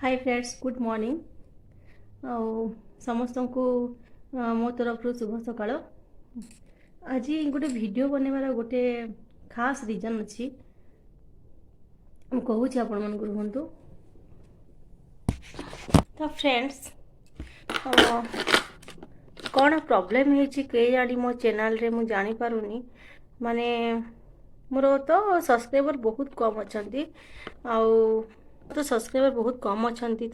High friends, good morning. ଆଉ ସମସ୍ତଙ୍କୁ ମୋ ତରଫରୁ ଶୁଭ ସକାଳ। ଆଜି ଗୋଟେ ଭିଡ଼ିଓ ବନେଇବାର ଗୋଟେ ଖାସ୍ ରିଜନ୍ ଅଛି, ମୁଁ କହୁଛି ଆପଣମାନଙ୍କୁ, ରୁହନ୍ତୁ। ତ ଫ୍ରେଣ୍ଡସ୍, କ'ଣ ପ୍ରୋବ୍ଲେମ୍ ହେଇଛି କେଜାଣି ମୋ ଚ୍ୟାନେଲ୍ରେ, ମୁଁ ଜାଣିପାରୁନି। ମାନେ ମୋର ତ ସବସ୍କ୍ରାଇବର୍ ବହୁତ କମ୍ ଅଛନ୍ତି, ଆଉ ତ ସବସ୍କ୍ରାଇବର୍ ବହୁତ କମ୍ ଅଛନ୍ତି,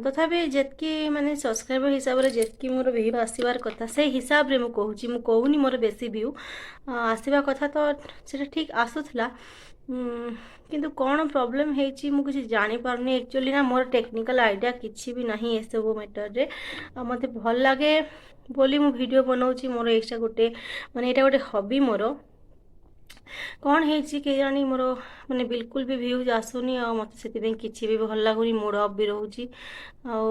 ତଥାପି ଯେତିକି ମାନେ ସବସ୍କ୍ରାଇବର୍ ହିସାବରେ ଯେତିକି ମୋର ଭିଉ ଆସିବାର କଥା, ସେଇ ହିସାବରେ ମୁଁ କହୁଛି, ମୁଁ କହୁନି ମୋର ବେଶୀ ଭିଉ ଆସିବା କଥା, ତ ସେଇଟା ଠିକ୍ ଆସୁଥିଲା। କିନ୍ତୁ କ'ଣ ପ୍ରୋବ୍ଲେମ୍ ହେଇଛି, ମୁଁ କିଛି ଜାଣିପାରୁନି। ଆକ୍ଚୁଆଲି ନା, ମୋର ଟେକ୍ନିକାଲ୍ ଆଇଡ଼ିଆ କିଛି ବି ନାହିଁ ଏସବୁ ମ୍ୟାଟର୍ରେ। ଆଉ ମୋତେ ଭଲ ଲାଗେ ବୋଲି ମୁଁ ଭିଡ଼ିଓ ବନାଉଛି। ମୋର ଏଇଟା ଗୋଟେ, ମାନେ ଏଇଟା ଗୋଟେ ହବି ମୋର। କ'ଣ ହେଇଛି କେଜାଣି, ମୋର ମାନେ ବିଲକୁଲ ବି ଭ୍ୟୁଜ୍ ଆସୁନି ଆଉ ମୋତେ ସେଥିପାଇଁ କିଛି ବି ଭଲ ଲାଗୁନି, ମୁଡ଼ ଅଫ୍ ବି ରହୁଛି। ଆଉ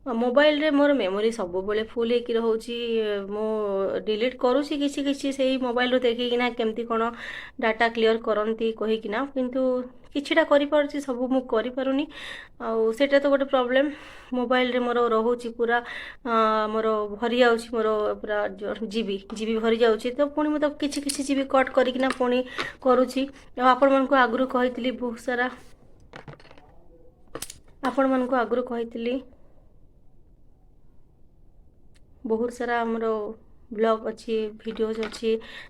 ମୋବାଇଲରେ ମୋର ମେମୋରି ସବୁବେଳେ ଫୁଲ୍ ହେଇକି ରହୁଛି। ମୁଁ ଡିଲିଟ୍ କରୁଛି କିଛି କିଛି, ସେଇ ମୋବାଇଲରୁ ଦେଖିକିନା କେମିତି କ'ଣ ଡାଟା କ୍ଲିଅର୍ କରନ୍ତି କହିକିନା, କିନ୍ତୁ କିଛିଟା କରିପାରୁଛି, ସବୁ ମୁଁ କରିପାରୁନି। ଆଉ ସେଇଟା ତ ଗୋଟେ ପ୍ରୋବ୍ଲେମ୍। ମୋବାଇଲରେ ମୋର ରହୁଛି ପୁରା, ମୋର ଭରି ଯାଉଛି, ମୋର ପୁରା ଜିବି ଜିବି ଭରି ଯାଉଛି। ତ ପୁଣି ମୁଁ ତ କିଛି କିଛି ଜିବି କଟ୍ କରିକିନା ପୁଣି କରୁଛି। ଆଉ ଆପଣମାନଙ୍କୁ ଆଗରୁ କହିଥିଲି ବହୁତ ସାରା, ଆପଣମାନଙ୍କୁ ଆଗରୁ କହିଥିଲି, ବହୁତ ସାରା ଆମର ବ୍ଲଗ୍ ଅଛି, ଭିଡ଼ିଓଜ୍ ଅଛି,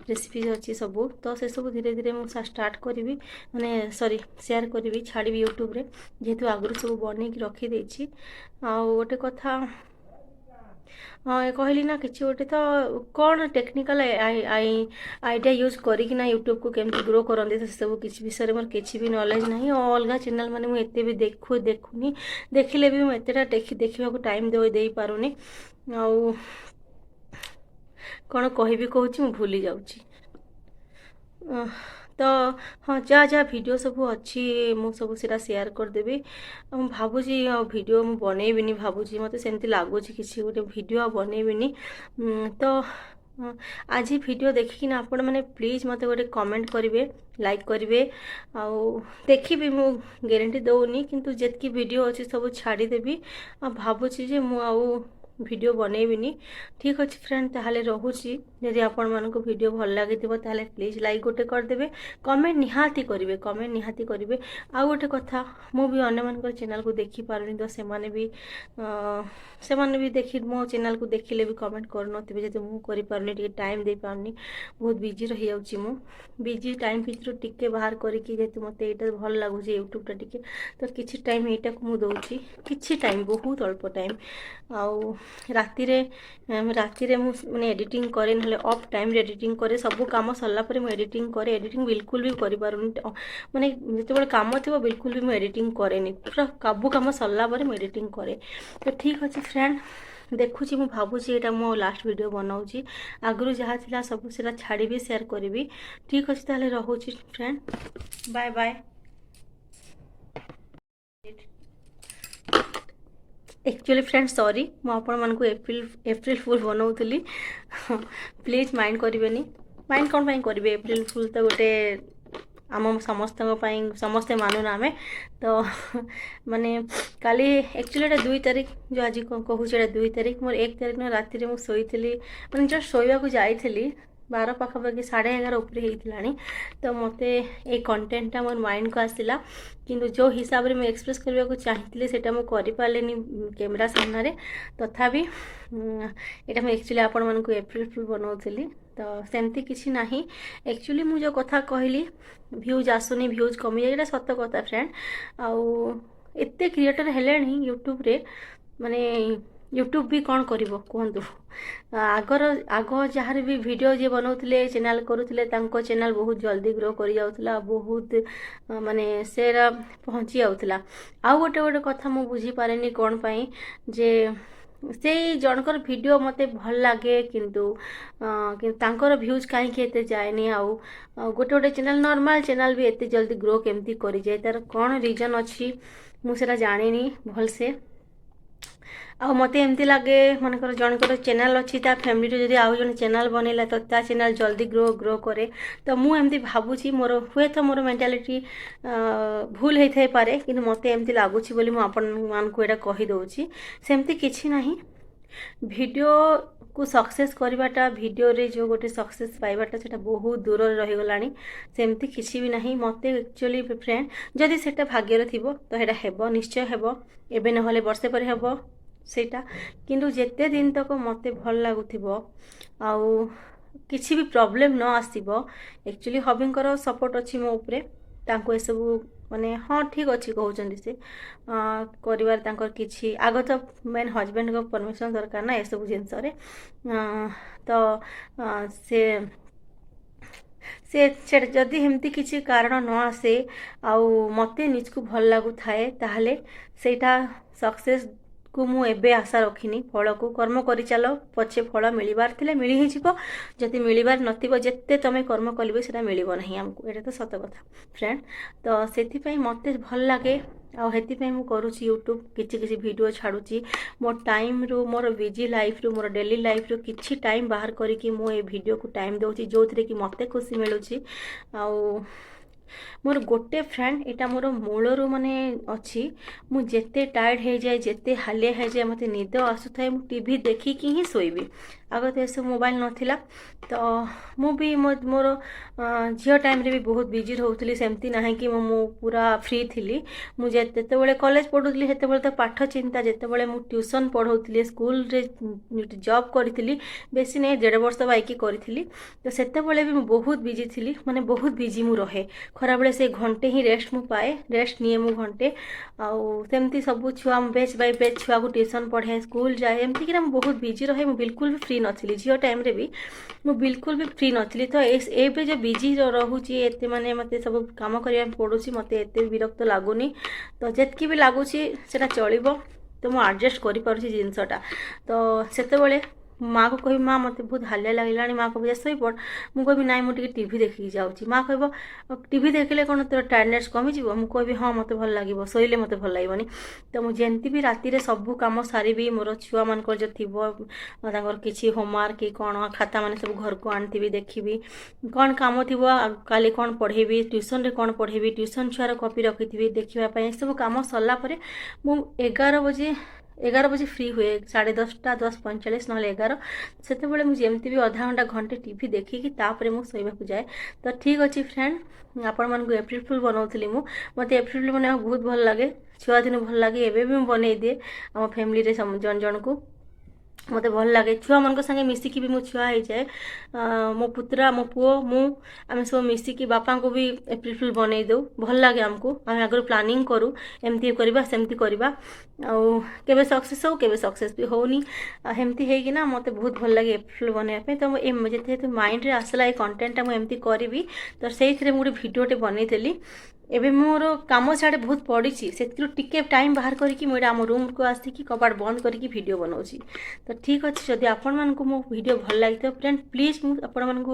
ରେସିପିଜ୍ ଅଛି ସବୁ। ତ ସେସବୁ ଧୀରେ ଧୀରେ ମୁଁ ଷ୍ଟାର୍ଟ କରିବି, ମାନେ ସରି, ସେୟାର କରିବି, ଛାଡ଼ିବି ୟୁଟ୍ୟୁବରେ, ଯେହେତୁ ଆଗରୁ ସବୁ ବନେଇକି ରଖିଦେଇଛି। ଆଉ ଗୋଟେ କଥା କହିଲି ନା, କିଛି ଗୋଟେ ତ କ'ଣ ଟେକ୍ନିକାଲ୍ ଆଇଡ଼ିଆ ୟୁଜ୍ କରିକିନା ୟୁଟ୍ୟୁବକୁ କେମିତି ଗ୍ରୋ କରନ୍ତି, ସେସବୁ କିଛି ବିଷୟରେ ମୋର କିଛି ବି ନଲେଜ୍ ନାହିଁ। ଆଉ ଅଲଗା ଚ୍ୟାନେଲ୍ ମାନେ ମୁଁ ଏତେ ବି ଦେଖୁନି, ଦେଖିଲେ ବି ମୁଁ ଏତେଟା ଦେଖିବାକୁ ଟାଇମ୍ ଦେଇପାରୁନି। ଆଉ କ'ଣ କହିବି କହୁଛି, ମୁଁ ଭୁଲି ଯାଉଛି। ତ ହଁ, ଯାହା ଯାହା ଭିଡ଼ିଓ ସବୁ ଅଛି, ମୁଁ ସବୁ ସେଇଟା ସେୟାର କରିଦେବି। ଆଉ ମୁଁ ଭାବୁଛି ଆଉ ଭିଡ଼ିଓ ମୁଁ ବନେଇବିନି, ଭାବୁଛି, ମୋତେ ସେମିତି ଲାଗୁଛି, କିଛି ଗୋଟେ ଭିଡ଼ିଓ ଆଉ ବନେଇବିନି। ତ ଆଜି ଭିଡ଼ିଓ ଦେଖିକିନା ଆପଣମାନେ ପ୍ଲିଜ୍ ମୋତେ ଗୋଟେ କମେଣ୍ଟ କରିବେ, ଲାଇକ୍ କରିବେ। ଆଉ ଦେଖିବି, ମୁଁ ଗ୍ୟାରେଣ୍ଟି ଦେଉନି, କିନ୍ତୁ ଯେତିକି ଭିଡ଼ିଓ ଅଛି ସବୁ ଛାଡ଼ିଦେବି। ଆଉ ଭାବୁଛି ଯେ ମୁଁ ଆଉ ଭିଡ଼ିଓ ବନେଇବିନି। ଠିକ୍ ଅଛି ଫ୍ରେଣ୍ଡ, ତାହେଲେ ରହୁଛି। ଯଦି ଆପଣମାନଙ୍କୁ ଭିଡ଼ିଓ ଭଲ ଲାଗିଥିବ, ତାହେଲେ ପ୍ଲିଜ୍ ଲାଇକ୍ ଗୋଟେ କରିଦେବେ, କମେଣ୍ଟ ନିହାତି କରିବେ, କମେଣ୍ଟ ନିହାତି କରିବେ। ଆଉ ଗୋଟେ କଥା, ମୁଁ ବି ଅନ୍ୟମାନଙ୍କର ଚ୍ୟାନେଲ୍କୁ ଦେଖିପାରୁନି, ତ ସେମାନେ ବି ଦେଖି, ମୋ ଚ୍ୟାନେଲ୍କୁ ଦେଖିଲେ ବି କମେଣ୍ଟ କରୁନଥିବେ, ଯେହେତୁ ମୁଁ କରିପାରୁନି, ଟିକେ ଟାଇମ୍ ଦେଇପାରୁନି, ବହୁତ ବିଜି ରହିଯାଉଛି। ମୁଁ ବିଜି ଟାଇମ୍ ଭିତରୁ ଟିକେ ବାହାର କରିକି, ଯେହେତୁ ମୋତେ ଏଇଟା ଭଲ ଲାଗୁଛି ୟୁଟ୍ୟୁବଟା ଟିକେ, ତ କିଛି ଟାଇମ୍ ଏଇଟାକୁ ମୁଁ ଦେଉଛି, କିଛି ଟାଇମ୍, ବହୁତ ଅଳ୍ପ ଟାଇମ୍। ଆଉ ରାତିରେ ରାତିରେ ମୁଁ ମାନେ ଏଡ଼ିଟିଂ କରେ, ନହେଲେ ଅଫ୍ ଟାଇମ୍ରେ ଏଡ଼ିଟିଂ କରେ। ସବୁ କାମ ସରିଲା ପରେ ମୁଁ ଏଡ଼ିଟିଂ କରେ। ଏଡ଼ିଟିଂ ବିଲକୁଲ ବି କରିପାରୁନି, ମାନେ ଯେତେବେଳେ କାମ ଥିବ, ବିଲକୁଲ ବି ମୁଁ ଏଡ଼ିଟିଂ କରେନି। ପୁରା ସବୁ କାମ ସରିଲା ପରେ ମୁଁ ଏଡ଼ିଟିଂ କରେ। ତ ଠିକ୍ ଅଛି ଫ୍ରେଣ୍ଡ, ଦେଖୁଛି, ମୁଁ ଭାବୁଛି ଏଇଟା ମୋ ଲାଷ୍ଟ ଭିଡ଼ିଓ ବନାଉଛି। ଆଗରୁ ଯାହା ଥିଲା ସବୁ ସେଇଟା ଛାଡ଼ିବି, ସେୟାର କରିବି। ଠିକ୍ ଅଛି, ତାହେଲେ ରହୁଛି friend, bye bye. Actually friend, sorry, ମୁଁ ଆପଣମାନଙ୍କୁ ଏପ୍ରିଲ ଫୁଲ୍ ବନାଉଥିଲି। ପ୍ଲିଜ୍ ମାଇଣ୍ଡ କରିବେନି। ମାଇଣ୍ଡ କ'ଣ ପାଇଁ କରିବେ? ଏପ୍ରିଲ ଫୁଲ୍ ତ ଗୋଟେ ଆମ ସମସ୍ତଙ୍କ ପାଇଁ, ସମସ୍ତେ ମାନୁନା ଆମେ ତ। ମାନେ କାଲି, ଆକ୍ଚୁଆଲି ଏଇଟା 2 ତାରିଖ ଯେଉଁ ଆଜି କହୁଛି, ଏଇଟା 2 ତାରିଖ। ମୋର 1 ତାରିଖ ଦିନ ରାତିରେ ମୁଁ ଶୋଇଥିଲି, ମାନେ ଜଷ୍ଟ ଶୋଇବାକୁ ଯାଇଥିଲି, 12 ପାଖାପାଖି, 11:30 ଉପରେ ହେଇଥିଲାଣି। ତ ମୋତେ ଏଇ କଣ୍ଟେଣ୍ଟଟା ମୋର ମାଇଣ୍ଡକୁ ଆସିଲା, କିନ୍ତୁ ଯେଉଁ ହିସାବରେ ମୁଁ ଏକ୍ସପ୍ରେସ୍ କରିବାକୁ ଚାହିଁଥିଲି, ସେଇଟା ମୁଁ କରିପାରିଲିନି କ୍ୟାମେରା ସାମ୍ନାରେ। ତଥାପି ଏଇଟା ମୁଁ ଆକ୍ଚୁଆଲି ଆପଣମାନଙ୍କୁ ଏପ୍ରିଲ ଫୁଲ୍ ବନାଉଥିଲି, ତ ସେମିତି କିଛି ନାହିଁ। ଆକ୍ଚୁଆଲି ମୁଁ ଯେଉଁ କଥା କହିଲି, ଭ୍ୟୁଜ୍ ଆସୁନି, ଭ୍ୟୁଜ୍ କମିଯାଏ, ଏଇଟା ସତ କଥା ଫ୍ରେଣ୍ଡ। ଆଉ ଏତେ କ୍ରିଏଟର୍ ହେଲେଣି ୟୁଟ୍ୟୁବରେ, ମାନେ ୟୁଟ୍ୟୁବ୍ ବି କ'ଣ କରିବ କୁହନ୍ତୁ? ଆଗ ଯାହାର ବି ଭିଡ଼ିଓ ଯିଏ ବନାଉଥିଲେ, ଚ୍ୟାନେଲ୍ କରୁଥିଲେ, ତାଙ୍କ ଚ୍ୟାନେଲ୍ ବହୁତ ଜଲ୍ଦି ଗ୍ରୋ କରିଯାଉଥିଲା, ବହୁତ ମାନେ ସେଟା ପହଞ୍ଚି ଯାଉଥିଲା। ଆଉ ଗୋଟେ ଗୋଟେ କଥା ମୁଁ ବୁଝିପାରେନି, କ'ଣ ପାଇଁ ଯେ ସେଇ ଜଣଙ୍କର ଭିଡ଼ିଓ ମୋତେ ଭଲ ଲାଗେ, କିନ୍ତୁ ତାଙ୍କର ଭ୍ୟୁଜ୍ କାହିଁକି ଏତେ ଯାଏନି, ଆଉ ଗୋଟେ ଗୋଟେ ଚ୍ୟାନେଲ୍, ନର୍ମାଲ୍ ଚ୍ୟାନେଲ୍ ବି ଏତେ ଜଲ୍ଦି ଗ୍ରୋ କେମିତି କରିଯାଏ, ତା'ର କ'ଣ ରିଜନ୍ ଅଛି, ମୁଁ ସେଇଟା ଜାଣିନି ଭଲସେ। ଆଉ ମୋତେ ଏମିତି ଲାଗେ, ମନେକର ଜଣଙ୍କର ଚ୍ୟାନେଲ୍ ଅଛି, ତା ଫ୍ୟାମିଲିରୁ ଯଦି ଆଉ ଜଣେ ଚ୍ୟାନେଲ୍ ବନେଇଲା ତ ତା ଚ୍ୟାନେଲ୍ ଜଲ୍ଦି ଗ୍ରୋ ଗ୍ରୋ କରେ। ତ ମୁଁ ଏମିତି ଭାବୁଛି। ମୋର ହୁଏତ ମୋର ମେଣ୍ଟାଲିଟି ଭୁଲ ହେଇଥାଇପାରେ, କିନ୍ତୁ ମୋତେ ଏମିତି ଲାଗୁଛି ବୋଲି ମୁଁ ଆପଣମାନଙ୍କୁ ଏଇଟା କହିଦେଉଛି। ସେମିତି କିଛି ନାହିଁ। ଭିଡ଼ିଓକୁ ସକ୍ସେସ୍ କରିବାଟା, ଭିଡ଼ିଓରେ ଯେଉଁ ଗୋଟେ ସକ୍ସେସ୍ ପାଇବାଟା, ସେଇଟା ବହୁତ ଦୂରରେ ରହିଗଲାଣି। ସେମିତି କିଛି ବି ନାହିଁ। ମୋତେ ଆକ୍ଚୁଆଲି ଫ୍ରେଣ୍ଡ, ଯଦି ସେଇଟା ଭାଗ୍ୟରେ ଥିବ ତ ସେଇଟା ହେବ, ନିଶ୍ଚୟ ହେବ। ଏବେ ନହେଲେ ବର୍ଷେ ପରେ ହେବ ସେଇଟା। କିନ୍ତୁ ଯେତେ ଦିନ ତକ ମୋତେ ଭଲ ଲାଗୁଥିବ ଆଉ କିଛି ବି ପ୍ରୋବ୍ଲେମ୍ ନ ଆସିବ। ଆକ୍ଚୁଆଲି ହବିଙ୍କର ସପୋର୍ଟ ଅଛି ମୋ ଉପରେ। ତାଙ୍କୁ ଏସବୁ ମାନେ ହଁ, ଠିକ୍ ଅଛି କହୁଛନ୍ତି। ସେ କରିବାରେ ତାଙ୍କର କିଛି, ଆଗ ତ ମେନ୍ ହଜବେଣ୍ଡଙ୍କ ପରମିସନ୍ ଦରକାର ନା ଏସବୁ ଜିନିଷରେ। ତ ସେ ସେ ସେଟା ଯଦି ଏମିତି କିଛି କାରଣ ନ ଆସେ ଆଉ ମୋତେ ନିଜକୁ ଭଲ ଲାଗୁଥାଏ, ତାହେଲେ ସେଇଟା ସକ୍ସେସ୍କୁ ମୁଁ ଏବେ ଆଶା ରଖିନି ଫଳକୁ। କର୍ମ କରିଚାଲ, ପଛେ ଫଳ ମିଳିବାର ଥିଲେ ମିଳି ହିଁ ଯିବ। ଯଦି ମିଳିବାର ନଥିବ, ଯେତେ ତମେ କର୍ମ କଲେ ବି ସେଇଟା ମିଳିବ ନାହିଁ ଆମକୁ। ଏଇଟା ତ ସତ କଥା ଫ୍ରେଣ୍ଡ। ତ ସେଥିପାଇଁ ମୋତେ ଭଲ ଲାଗେ ଆଉ ସେଥିପାଇଁ ମୁଁ କରୁଛି ୟୁଟ୍ୟୁବ୍। କିଛି କିଛି ଭିଡ଼ିଓ ଛାଡ଼ୁଛି। ମୋ ଟାଇମ୍ରୁ, ମୋର ବିଜି ଲାଇଫ୍ରୁ, ମୋର ଡେଲି ଲାଇଫ୍ରୁ କିଛି ଟାଇମ୍ ବାହାର କରିକି ମୁଁ ଏ ଭିଡ଼ିଓକୁ ଟାଇମ୍ ଦେଉଛି, ଯେଉଁଥିରେ କି ମୋତେ ଖୁସି ମିଳୁଛି। ଆଉ ମୋର ଗୋଟେ ଫ୍ରେଣ୍ଡ, ଏଇଟା ମୋର ମୂଳରୁ ମାନେ ଅଛି। ମୁଁ ଯେତେ ଟାୟାର୍ଡ଼ ହେଇଯାଏ, ଯେତେ ହାଲିଆ ହେଇଯାଏ, ମୋତେ ନିଦ ଆସୁଥାଏ, ମୁଁ ଟିଭି ଦେଖିକି ହିଁ ଶୋଇବି। ଆଗ ତ ଏସବୁ ମୋବାଇଲ ନଥିଲା। ତ ମୁଁ ବି ମୋର ଝିଅ ଟାଇମ୍ରେ ବି ବହୁତ ବିଜି ରହୁଥିଲି। ସେମିତି ନାହିଁ କି ମୁଁ ପୁରା ଫ୍ରି ଥିଲି। ମୁଁ ଯେତେବେଳେ କଲେଜ ପଢ଼ୁଥିଲି, ସେତେବେଳେ ତ ପାଠ ଚିନ୍ତା। ଯେତେବେଳେ ମୁଁ ଟ୍ୟୁସନ୍ ପଢ଼ଉଥିଲି, ସ୍କୁଲରେ ଜବ୍ କରିଥିଲି, ବେଶୀ ନାହିଁ, ଦେଢ଼ ବର୍ଷ ବାଇକି କରିଥିଲି, ତ ସେତେବେଳେ ବି ମୁଁ ବହୁତ ବିଜି ଥିଲି। ମାନେ ବହୁତ ବିଜି ମୁଁ ରହେ। ଖରାବେଳେ ସେ ଘଣ୍ଟେ ହିଁ ରେଷ୍ଟ ମୁଁ ପାଏ, ରେଷ୍ଟ ନିଏ ମୁଁ ଘଣ୍ଟେ। ଆଉ ସେମିତି ସବୁ ଛୁଆ, ବ୍ୟାଚ୍ ବାଇ ବ୍ୟାଚ୍ ଛୁଆକୁ ଟ୍ୟୁସନ୍ ପଢ଼ାଏ, ସ୍କୁଲ ଯାଏ, ଏମିତିକିନା ମୁଁ ବହୁତ ବିଜି ରହେ। ମୁଁ ବିଲକୁଲ ବି ଫ୍ରି ନଥିଲି। ଝିଅ ଟାଇମ୍ରେ ବି ମୁଁ ବିଲକୁଲ ବି ଫ୍ରି ନଥିଲି। ତ ଏବେ ଯେଉଁ ବିଜି ରହୁଛି ଏତେ, ମାନେ ମୋତେ ସବୁ କାମ କରିବାକୁ ପଡ଼ୁଛି, ମୋତେ ଏତେ ବିରକ୍ତ ଲାଗୁନି। ତ ଯେତିକି ବି ଲାଗୁଛି ସେଇଟା ଚଳିବ। ତ ମୁଁ ଆଡ଼ଜଷ୍ଟ କରିପାରୁଛି ଜିନିଷଟା। ତ ସେତେବେଳେ ମାଆକୁ କହିବି, "ମା, ମୋତେ ବହୁତ ହାଲିଆ ଲାଗିଲାଣି।" ମା କହିବ, "ଶୋଇପଡ଼।" ମୁଁ କହିବି, "ନାଇଁ, ମୁଁ ଟିକେ ଟିଭି ଦେଖିକି ଯାଉଛି।" ମା କହିବ, "ଟିଭି ଦେଖିଲେ କ'ଣ ତୋର ଟାୟାର୍ଡ଼ନେସ୍ କମିଯିବ?" ମୁଁ କହିବି, "ହଁ, ମୋତେ ଭଲ ଲାଗିବ। ଶୋଇଲେ ମୋତେ ଭଲ ଲାଗିବନି।" ତ ମୁଁ ଯେମିତି ବି ରାତିରେ ସବୁ କାମ ସାରିବି, ମୋର ଛୁଆମାନଙ୍କର ଯେଉଁ ଥିବ ତାଙ୍କର କିଛି ହୋମୱାର୍କ କି କ'ଣ ଖାତା ମାନେ ସବୁ ଘରକୁ ଆଣିଥିବି, ଦେଖିବି କ'ଣ କାମ ଥିବ, କାଲି କ'ଣ ପଢ଼େଇବି, ଟ୍ୟୁସନ୍ରେ କ'ଣ ପଢ଼େଇବି, ଟ୍ୟୁସନ୍ ଛୁଆର କପି ରଖିଥିବି ଦେଖିବା ପାଇଁ। ଏସବୁ କାମ ସରିଲା ପରେ ମୁଁ 11 ବଜେ, 11 ବଜେ ଫ୍ରି ହୁଏ, 10:30, 10:45 ନହେଲେ 11। ସେତେବେଳେ ମୁଁ ଯେମିତି ବି ଅଧା ଘଣ୍ଟା, ଘଣ୍ଟେ ଟିଭି ଦେଖିକି ତାପରେ ମୁଁ ଶୋଇବାକୁ ଯାଏ। ତ ଠିକ୍ ଅଛି ଫ୍ରେଣ୍ଡ, ଆପଣମାନଙ୍କୁ ଏପ୍ରିଲ ଫୁଲ୍ ବନାଉଥିଲି ମୁଁ। ମୋତେ ଏପ୍ରିଲ ଫୁଲ୍ ବନାଇବାକୁ ବହୁତ ଭଲ ଲାଗେ। ଛୁଆଦିନୁ ଭଲ ଲାଗେ, ଏବେ ବି ମୁଁ ବନେଇ ଦିଏ ଆମ ଫ୍ୟାମିଲିରେ ଜଣ ଜଣକୁ। ମୋତେ ଭଲ ଲାଗେ। ଛୁଆମାନଙ୍କ ସାଙ୍ଗେ ମିଶିକି ବି ମୁଁ ଛୁଆ ହେଇଯାଏ। ମୋ ପୁତୁରା, ମୋ ପୁଅ, ମୁଁ, ଆମେ ସବୁ ମିଶିକି ବାପାଙ୍କୁ ବି ଏପ୍ରିଲ ଫୁଲ୍ ବନେଇ ଦେଉ। ଭଲ ଲାଗେ ଆମକୁ। ଆମେ ଆଗରୁ ପ୍ଲାନିଂ କରୁ, ଏମିତି କରିବା, ସେମିତି କରିବା। ଆଉ କେବେ ସକ୍ସେସ୍ ହଉ, କେବେ ସକ୍ସେସ୍ ବି ହେଉନି। ଆଉ ଏମିତି ହେଇକିନା ମୋତେ ବହୁତ ଭଲ ଲାଗେ ଏପ୍ରିଲ ଫୁଲ୍ ବନେଇବା ପାଇଁ। ତ ମୁଁ ଏ ଯେହେତୁ ମାଇଣ୍ଡରେ ଆସିଲା ଏ କଣ୍ଟେଣ୍ଟଟା ମୁଁ ଏମିତି କରିବି, ତ ସେଇଥିରେ ମୁଁ ଗୋଟେ ଭିଡ଼ିଓଟେ ବନେଇଦେଲି। ଏବେ ମୋର କାମ ସିଆଡ଼େ ବହୁତ ପଡ଼ିଛି, ସେଥିରୁ ଟିକେ ଟାଇମ୍ ବାହାର କରିକି ମୁଁ ଏଇଟା ଆମ ରୁମ୍କୁ ଆସିକି କବାଟ ବନ୍ଦ କରିକି ଭିଡ଼ିଓ ବନାଉଛି। ତ ଠିକ୍ ଅଛି, ଯଦି ଆପଣମାନଙ୍କୁ ମୋ ଭିଡ଼ିଓ ଭଲ ଲାଗିଥିବ ଫ୍ରେଣ୍ଡ, ପ୍ଲିଜ୍ ମୁଁ ଆପଣମାନଙ୍କୁ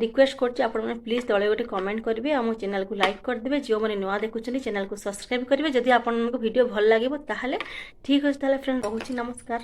ରିକ୍ୱେଷ୍ଟ କରୁଛି, ଆପଣମାନେ ପ୍ଲିଜ୍ ତଳେ ଗୋଟେ କମେଣ୍ଟ କରିବେ ଆଉ ମୋ ଚ୍ୟାନେଲକୁ ଲାଇକ୍ କରିଦେବେ। ଯେଉଁମାନେ ନୂଆ ଦେଖୁଛନ୍ତି, ଚ୍ୟାନେଲକୁ ସବସ୍କ୍ରାଇବ୍ କରିବେ, ଯଦି ଆପଣମାନଙ୍କୁ ଭିଡ଼ିଓ ଭଲ ଲାଗିବ ତାହେଲେ। ଠିକ୍ ଅଛି ତାହେଲେ ଫ୍ରେଣ୍ଡ, ରହୁଛି। ନମସ୍କାର।